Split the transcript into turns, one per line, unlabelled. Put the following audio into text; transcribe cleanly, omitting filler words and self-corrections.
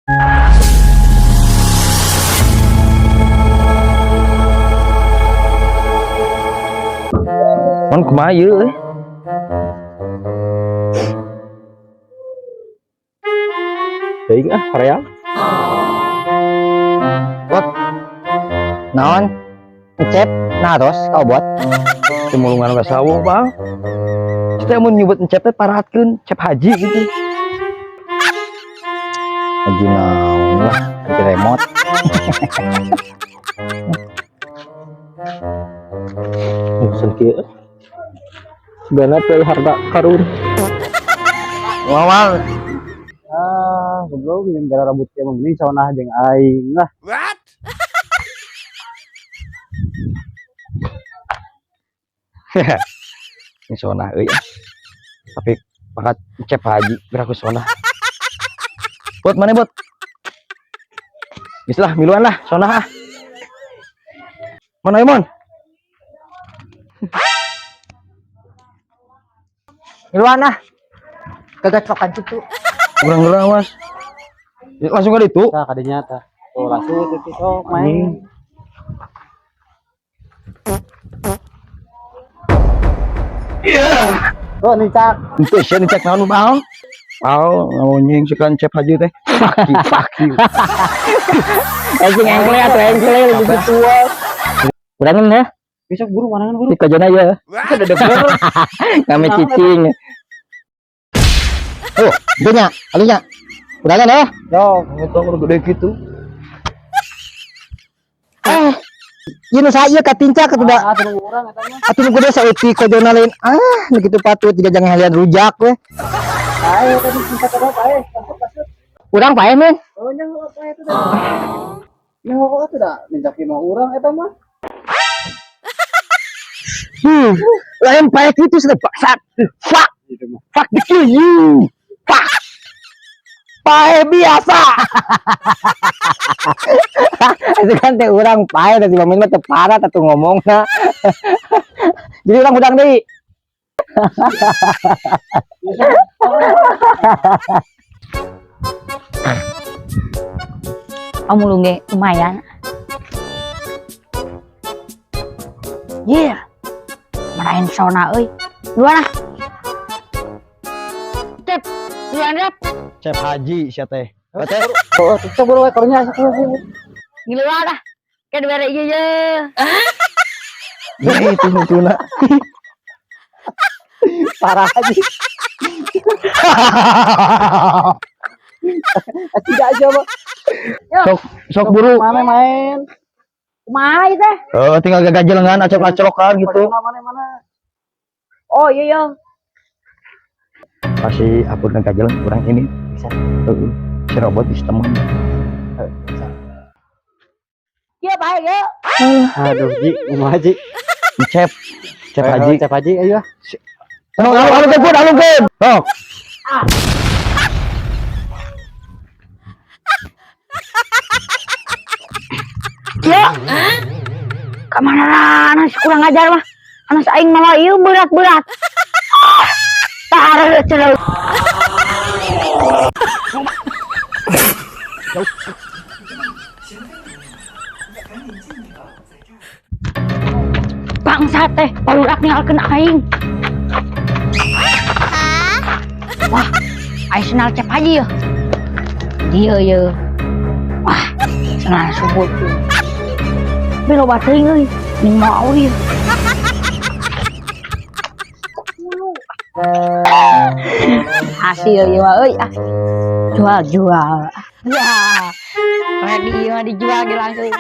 Mon kumaha ieu euy? Teuing ah hoream.
Bot. Naon? Encep naros ka Obot?
Teu mulungan ka sawung, Bang. Kita mun nyebut encep teh parahatkeun Cep Haji gitu.
Haji naon lah, haji remote.
Urusan kieu. Gana teh harta karun. Wawal.
Ah, goblok jeung gara rambut kieu mah mending saunah jeung aing lah.
Ini sonah euy. Tapi pangkat Cep Haji geura ku sonah. Bot mana bot? Geus lah miluan lah sonah ah. Mana Mon?
Miluan ah. Kagacrokan kitu.
Urang geura Mas. Ya, langsung ke ditu.
Tah kadinya tah. Tuh langsung itu sok main. Oh, nincak.
Itu sia dicek naon bang? Mau ngomongin suka Cep Haji teh. Fuck you, fuck you.
Anjing engkle atuh engkle lebih tua. Urang ya.
Besok buru mana kan buru?
Di kojona ya. Kami cicing. Oh, itu nya, alunya. Udah ya?
Yo,
Itu aku gede gitu.
Eh, ieu nu saya katincak atuh da.
Ah, tunggu urang eta mah.
Atuh nu gede saeutik kojona lain. Ah, nu kitu patut jiga jangan halian rujak we.
Ayo tadi cinta ka pae, masuk masuk.
Urang paeh men.
Oh, nya pae eta dah. Nya kok atuh da nincak mah urang eta mah.
Lain paeh kitu sudah bangsat. Fuck.
Gitu mah.
Fuck the kill you. Fuck. Paeh biasa.
Itu kan teh urang paeh da si Mamin mah teu parah atuh ngomongna. Jadi urang hudang deui.
Kamu lu ge lumayan. Yeah. Marahin sona euy. Duluan ah. Cep, duluan Cep.
Cep Haji sia teh. Teh.
Oh, sok buru we karunya sok buru.
Ngiluan ah. Kayak dibere ieu ye.
Ya itu hutuna.
Parah aja. Tidak aja, Pak.
Sok sok buru.
Mana main?
Kumaha ieu teh?
Oh, tinggal gagajelengan acok-acokan gitu.
Mana mana?
Oh iya iya.
Pasti aku gagajeleng kurang ini bisa. Heeh. Si robot bisa temen.
Iya bae ye.
Aduh, Ji, kumaha Ji?
Cep. Cep Haji.
Cep Haji, ayo.
Halo, halo, halo, halo, halo, Sok.
Ya. Kamana anas kurang ajar mah. Anas aing malah ieu berat-berat. Ah, taruh cenah. Bangsa teh barudak ninggalkeun aing. Wah, aing senal Cep Haji ya. Dia ya. Wah, senal subut. Tapi loba teuing euy, ning mau ieu. Hasil ieu mah euy ah. Jual-jual. Ya. Ready ieu mah dijual ge langsung.